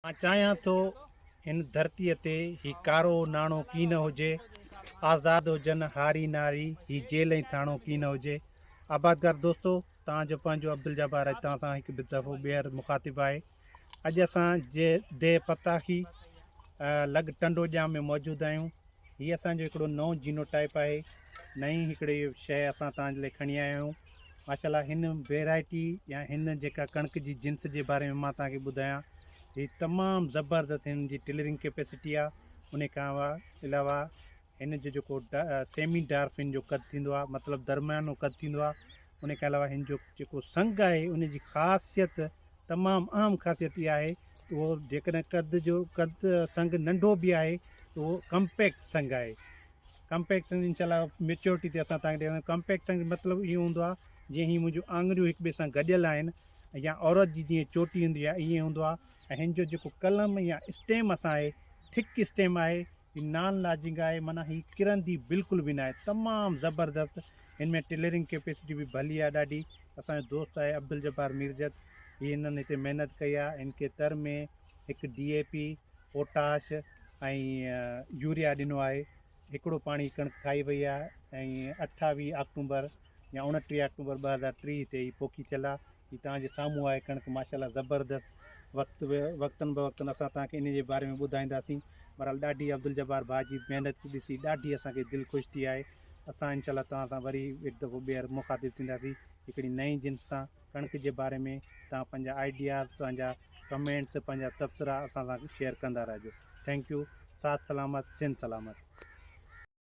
مان چاهيان ٿو هن ڌرتيء تي هي ڪارو ناڻو ڪين هجي، آزاد هجن هاري ناري هي جيل ۽ ٿاڻو ڪين هجي. آبادگار دوستو توهان جو پنهنجو عبدالجبار اڄ توهان سان هڪ دفعو ٻيهر مخاطب آهي. اڄ اسان جي ديهه پتاخي لڳ ٽنڊو ڄام ۾ موجود آهيون. هي اسان جو هڪڙو نئون جينو ٽائپ آهي نئين هڪڙي شيء اسان توهان جي لاء کڻي آيا آهيون ماشاءالله هن ويرائٽي يا هن جيڪا ڪڻڪ جي جنس جي باري ۾ مان توهان کي ٻڌايان هي تمام زبردست هن جي ٽلرنگ ڪيپيسٽي آهي ان کان علاوه هن جو جيڪو سيمي ڊارف هن جو قد ٿيندو آهي مطلب درميانو قد ٿيندو آهي ان کان علاوه هن جو جيڪو سنگ آهي ان جي خاصيت تمام اهم خاصيت اها آهي ته اهو جيڪڏهن قد جو قد سنگ ننڍو به آهي ته اهو ڪمپيڪٽ سنگ آهي ڪمپيڪٽ سنگ انشاء الله ميچورٽي تي اسان تان کي ڪمپيڪٽ سنگ مطلب اهو هوندو آهي جيئن هي منهنجون آڱريون هڪ ٻئي سان گڏيل آهن يا عورت جي جيئن چوٽي هوندي آهي ائين هوندو آهي ۽ هن جو جيڪو قلم يا اسٽيم اسان آهي ٿڪ اسٽيم آهي هي نان لاجنگ آهي معنيٰ هي ڪرندي بلڪل به ناهي تمام زبردست هن ۾ ٽيلرنگ ڪيپيسٽي به ڀلي آهي ڏاڍي اسان جو دوست آهي عبدالجبار ميرجت هي هنن هتي محنت ڪئي آهي هن کي تر ۾ هڪ ڊي اي پي پوٽاش ۽ يوريا ڏنو آهي هڪڙو پاڻي ڪڻڪ کائي وئي آهي ۽ 28 آڪٽومبر يا 29 آڪٽومبر 2030 تي هي پوکي ٿيل آهي هي توهان جي سامهون آهي ڪڻڪ ماشاءالله زبردست وقت وقتن به وقتن اسان توهان کي ان جي باري ۾ ٻڌائينداسين بهرحال ڏاڍي عبدالجبار ڀاء جي محنت ڏسي ڏاڍي اسان کي دل خوش ٿي آهي اسان انشاء الله توهان سان وري هڪ دفعو ٻيهر مخاطب ٿينداسين هڪڙي نئين جنس سان ڪڻڪ جي باري ۾ توهان پنهنجا آئيڊياز پنهنجا ڪمينٽس پنهنجا تبصرا اسان سان شيئر ڪندا رهجو thank you ساٿ سلامت سنڌ سلامت.